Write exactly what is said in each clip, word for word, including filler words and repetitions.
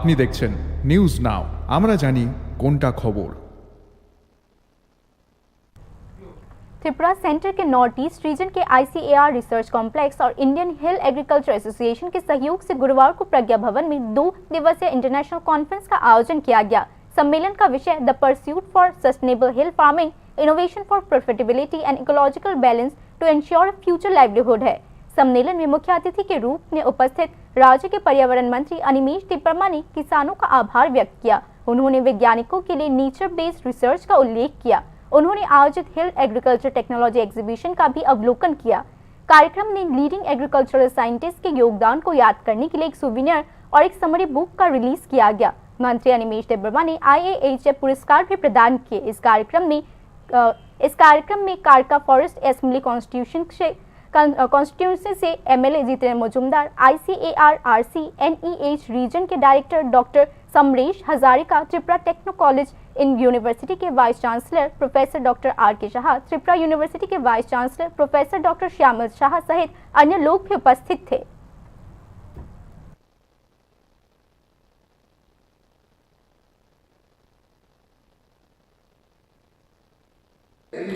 আপনি দেখছেন news now, আমরা জানি কোনটা খবর। त्रिपुरा सेंटर के नॉर्थ ईस्ट रीजन के आईसीएआर रिसर्च कॉम्प्लेक्स और इंडियन हिल एग्रीकल्चर एसोसिएशन के सहयोग से गुरुवार को प्रज्ञा भवन में दो दिवसीय इंटरनेशनल कॉन्फ्रेंस का आयोजन किया गया। सम्मेलन का विषय The Pursuit for Sustainable Hill Farming, Innovation for Profitability and Ecological Balance to Ensure Future Livelihood है। सम्मेलन में मुख्य अतिथि के रूप में उपस्थित राज्य के पर्यावरण मंत्री अनिमेश देबबर्मा ने किसानों का आभार व्यक्त किया। उन्होंने वैज्ञानिकों के लिए नेचर बेस्ड रिसर्च का उल्लेख किया। उन्होंने आयोजित हिल एग्रीकल्चर टेक्नोलॉजी एग्जीबिशन का भी अवलोकन किया। कार्यक्रम में लीडिंग एग्रीकल्चरल साइंटिस्ट के योगदान को याद करने के लिए एक सुविनियर और एक समरी बुक का रिलीज किया गया। मंत्री अनिमेश देबबर्मा ने आईएएचए पुरस्कार भी प्रदान किए। इस कार्यक्रम में अ, इस कार्यक्रम में कारका फॉरेस्ट असेंबली कॉन्स्टिट्यूशन से कॉन्स्टिट्यूंसी से MLA Jitendra Majumdar, ICAR RC NEH region के director doctor Samaresh Hazarika, Tripura techno college in university के vice chancellor professor doctor R K Shah, Tripura university के vice chancellor professor doctor Shyamal Shah सहित अन्य लोग भी उपस्थित थे।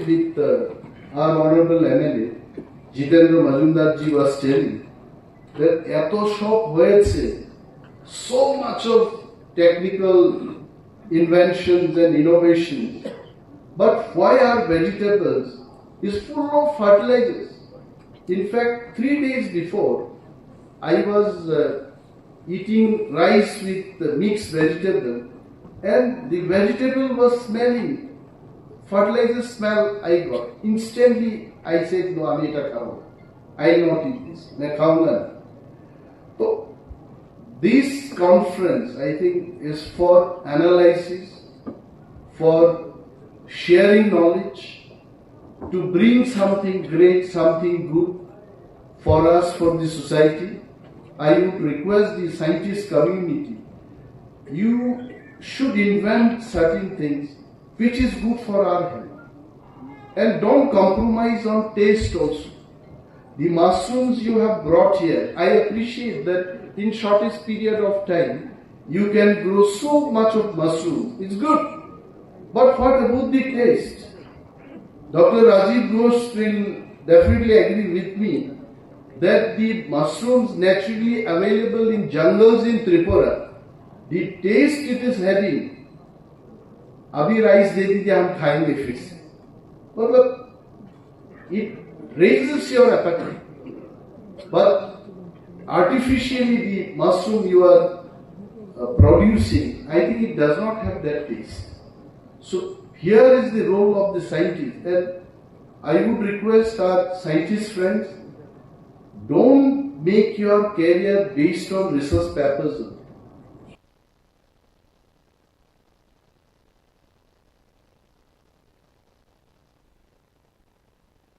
With uh, our honorable M L A, Jitendra Majumdar ji was telling that এত সব হয়েছে, so much of technical inventions and innovations, but why our vegetables is full of fertilizers? In fact, three days before, I was uh, eating rice with the mixed vegetable, and the vegetable was smelling fertilizer smell. I got instantly. I said, "No, আমি এটা খাবো না। I will not eat this. मैं खाऊंगा नहीं।" तो this conference, I think, is for analysis, for sharing knowledge, to bring something great, something good for us, for the society. I would request the scientist community, you should invent certain things which is good for our health. And don't compromise on taste also. The mushrooms you have brought here, I appreciate that in shortest period of time, you can grow so much of mushroom. It's good. But what about the taste? Doctor Rajiv Ghosh will definitely agree with me that the mushrooms naturally available in jungles in Tripura, the taste it is having, अभी राइस दे दीजिए, हम खाएंगे फिर से। मतलब, it raises your appetite, but artificially the mushroom you are uh, producing, I think it does not have that taste. So here is the role of the scientist, and I would request our scientist friends, don't make your career based on research papers only.